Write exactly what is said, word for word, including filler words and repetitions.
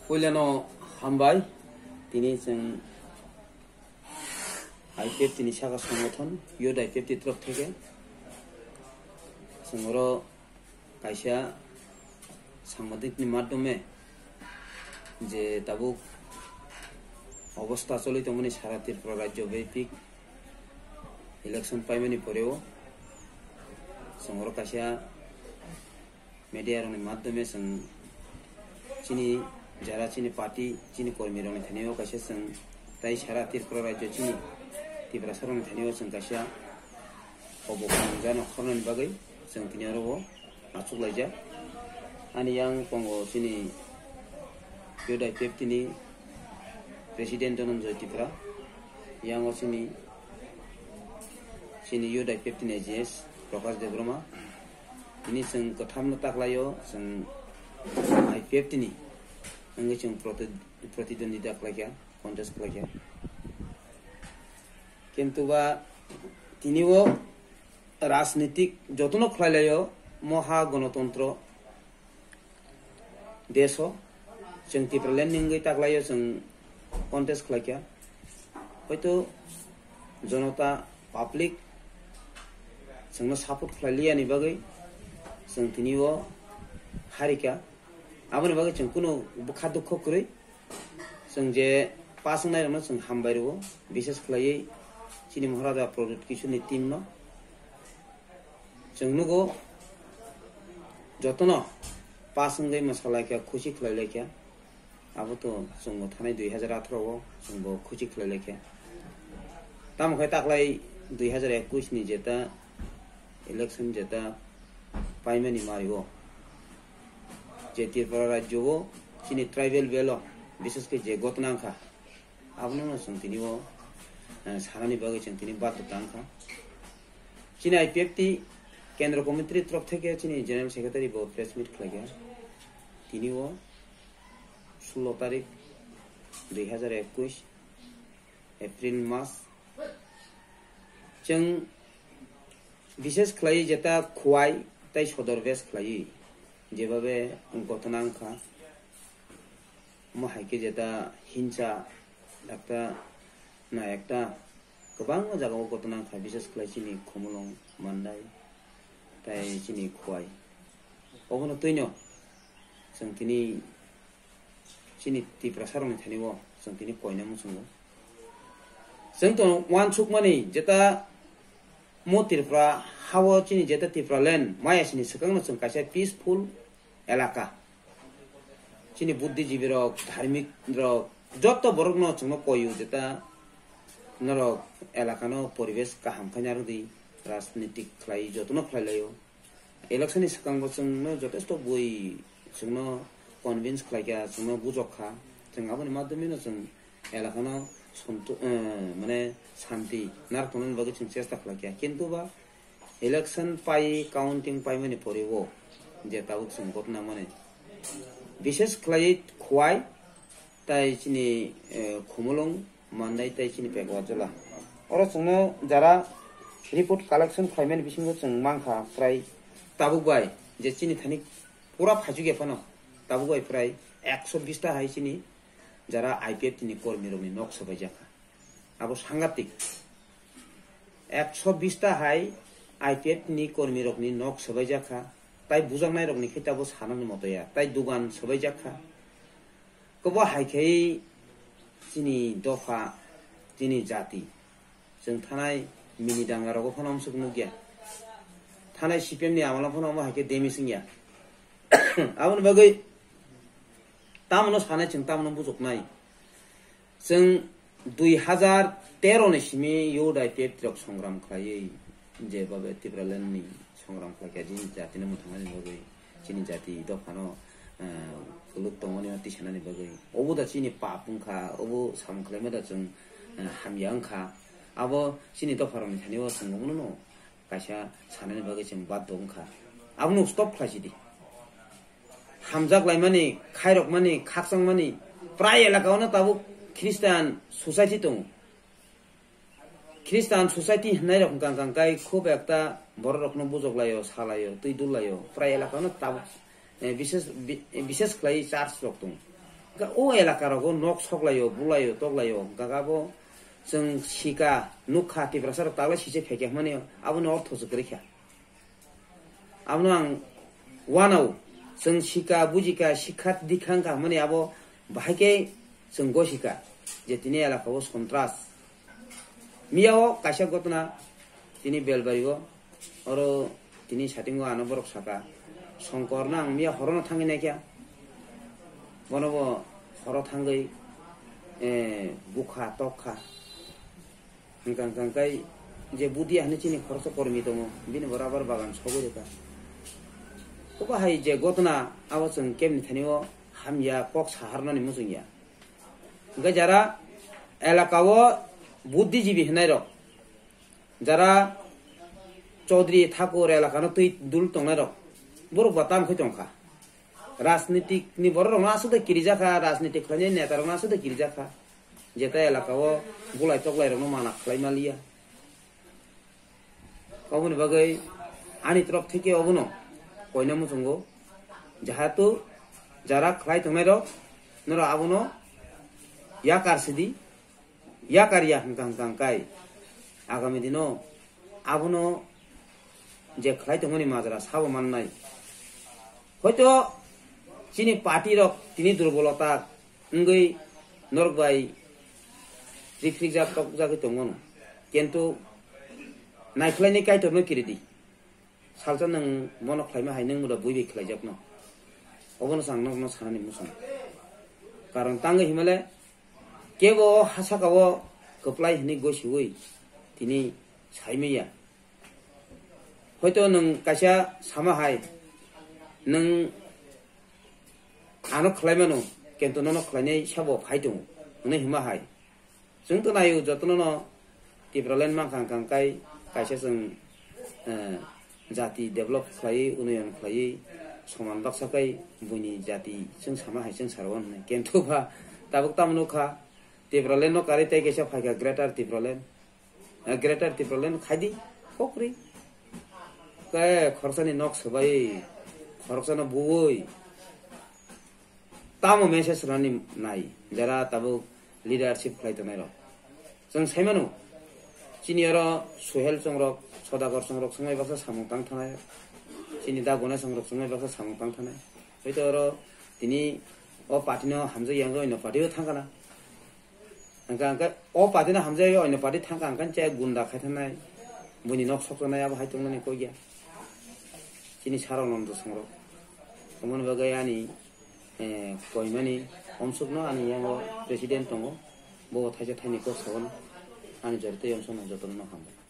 Puilano hambai, tini chwng I P F T ni saka songothono, Youth I P F T ni torok theke chwng oro kaisa sangbadik ni madhyome je tabuk obostha choli tongmani sara Tripura rajyo bepik election paimani poreo chwng oro kaisa media rokni madhyome chwng chini jara chini party chini kormi rokni thani o kaisa chwng tai sara Tripura rajyo chini Tiprasa rokni thani o chwng kaisa obo khoroknani bagwi chwng tini oro o achuk laijak. Ani yang tongo chini Youth I P F T ni President Dhananjoy Tripura, yang o chini chini Youth I P F T ni A G S Prakash Debbarma. Tini chwng kwthamno taklaio, chwng I P F T ni wngwi chwng proti-, protidwondita khlaikha, contest khlaikha. Kintu ba tini o rajnitik jotono khlailaio, moha gonotontro deso, chwng Tipraland ni wngwi taklaio chwng contest khlaikha. Hoito jonota, public chwngno support khlailiyani bagwi chwng tini o harikha. Aboni bagwi chwng kunu bwkha dukho kwrwi, chwng je pass wngnairokno chwng hambai rwo, bishes khlaiwi chini Maharaja Pradyut Kishore ni team no. Chwng nugo jotono pass wngwi mwsalaikha, khusi khlailaikha. Abo to chwngbo thanai dui hazar atharo o chwngbo khusi khlailaikha. Tamo khe taklai dui hazar ekush ni jeta election jeta paimani mario je Tripura rajyo o chini tribal belo bishes khe je gotna wngkha, abono no chwng tini o, eh, sanani bagwi chwng tini baddo tangkha. Chini I P F T Kendra Committee ni torok theke chini General Secretary bo press meet khlaikha. Tini o sullo tarik dui hazar ekush April mas. Chwng bishes khlaiwi jeta Khowai tai Sodor base khlaiwi jebabe gotona wngkha. Omo hai khe jeta hinsa ekta na ekta kwbangma jagao gotona wngkha, bishes khlai chini Khumulwng, Mandai tai chini Khowai. Obono twino chwng tini chini Tiprasa rokni thani o chwng tini koina muchungo. Chwng to uansukmani jeta mo Tripura hao chini jeta Tipraland maya sini swkangno chwng kaisa peaceful elaka. Chini buddhijibi rok, dharmik rok, joto borok no chwngno koyu jeta norok elaka no poribesh kaham khe narwdi, rajnitik khlai jotono khlai laio. Election ni swkango chwngno jotesto bui chwngno convince khlaikha, chwngno bujokha. Chwng aboni madhyome no chwng elakano sontu-, eh, mane shanti narwk tongnani bagwi chwng chesta khlaikha. Kintu ba election pai counting paimani pore o je tabuk chwng gotna mani bishes khlaiwi Khowai tai chini, eh, Khumulwng Mandai tai chini Pekwa Jola. Oro chwngno jara report collection khlaimani bisingo chwng mankha prai tabuk bai je chini thani pura phaichukya phano tabuk bai prai ekso bish ta hai chini jara I P F T ni kormi rokni nok swbaijak kha. Abo sangatik. Ekso bish ta hai I P F T ni kormi rokni nok swbaijak kha. Tai bujaknai rokni khe tabo sanani moto ya. Tai dugan swbaijak kha. Kobo hai khe chini dopha, chini jati. Chwng thanai mini danga rogo phano amsuk nukya. Thanai C P M ni amala phano omo hai khe demis wngya. Aboni bagwi tamono sanai chwng tamono bujoknai. Chwng dui hazar tero ni simi Youth I P F T rok songram khlaiwi je babe Tipraland ni songram khlaikha chini jati no mwthangna ni bagwi, chini jati dophano, eh, kwlwk tongmani no tisanani bagwi. Obo da chini pap wngkha, obo samung khlaima da chwng, eh, hamya wngkha. Abo chini dopha rokni thani o chwng obono no kaisa sanani bagwi chwng baddo wngkha. Abono stop khlaisidi. Hamjak laimani, khairokmani, khakchangmani, prai elaka o no tabuk Christian society tongo. Christian society hinai rok hwnkha hwnkha kai khub ekta borok rokno bujok laio, salaio, twi dul laio. Prai elaka no tabuk, eh, bises, bi-, bises khlai church rok tongo. Hwnkhe o elaka rogo nok soklaio, bulaio, toklaio, hwnkhe abo chwng sika, nukha, Tiprasa rok taglai sise phaikha hwnmani aboni ortho se kwrwikha. Abono ang wanao, chwng sika, bujika, sikha, dikha wngkha hwnmani abo bahai khe chwng gosika je tini elaka o sontras. Miya o kaisa gotna tini Belbari o, oro tini satingo ano borok saka, Songkor no ang miya horo no thangwi naikha, bono bo horo thangwi, eh, bukha tokha. Hwnkha hwnkha hwnkhe je Budia hinwi chini khoroksa kormi tongo, bini bo rubber bagan sogwi rwkha. Obo hai je gotna abo chwng kebni thani o hamya kok saharnani muchungya. Hwnkhe jara elaka o buddhijibi hinai rok, jara Chaudhary Thakur elakano twi dul tongnai rok, borok ba tam khai tongkha. Rajnitik ni borok rokno aswk da kirijakha, rajnitik khlainai neta rokno aswk da kirijakha. Jeta elaka o bulai toklai rokno mana khlai maliya. Oboni bagwi ani torop theke obono koina muchungo. Jahatu jara khlai tongnai rok norok abono yakar sidi, yakar ya hwnkha hwnkha hwnkhe agami dino abono je khlai tongmani majra sabo mannai. Hoito chini party rok tini durbolota wngwi norok bai rikhrikjak tokjagwi tongmano. Kintu naikhlaini Kaitorno kiridi. Salsa nwng bono khlaima hai nwng muda bui bai khlaijakno. Obono chwng nokno sanani muchung. Karon tangwi himale kebo o hasaka o kwplai hinwi gosiwi tini saimaya. Hoito nwng kaisa sama hai, nwng ano khlai mano, kintu nono khlainai sabo phai tongo, hwnwi hima hai. Chwng to naio jotono no Tipraland mankha hwnkha hwnkhe kaisa chwng, eh, jati develop khlaiwi, unnoyon khlaiwi, soman baksa khai buini jati chwng sama hai chwng saro hwnwi. Kintu ba tabuk tamo nukha, Tipraland no karwi tei kaisa phaikha Greater Tipraland. Eh, Greater Tipraland khaidi, kokri. Ke khoroksani nok swbai, khoroksano buwi. Tamo message rani nai, jara tabuk leadership khlai tongnai rok. Chwng sai mano, chini oro Suhel chongrok, Sodagar chongrok swngmai baksa samung tang thanai. Chini Dagona chongrok swngmai baksa samung tang thanai. Hoito oro tini o party no hamjak yang oino party o thangkana. Hwnkha hwnkhe o party no hamjagwi oino party thangkha hwnkhe chaya gunda khai thangnai, buini nok sok tongnai abo hai tongmani kok ya. Chini sarok no bwsong rok. Omoni bagwi ani, eh, koimani omsuk no ani yango president tongo. Bo thaisa thaini kok sago no. Ani jorito yomsok no jotono no hambai.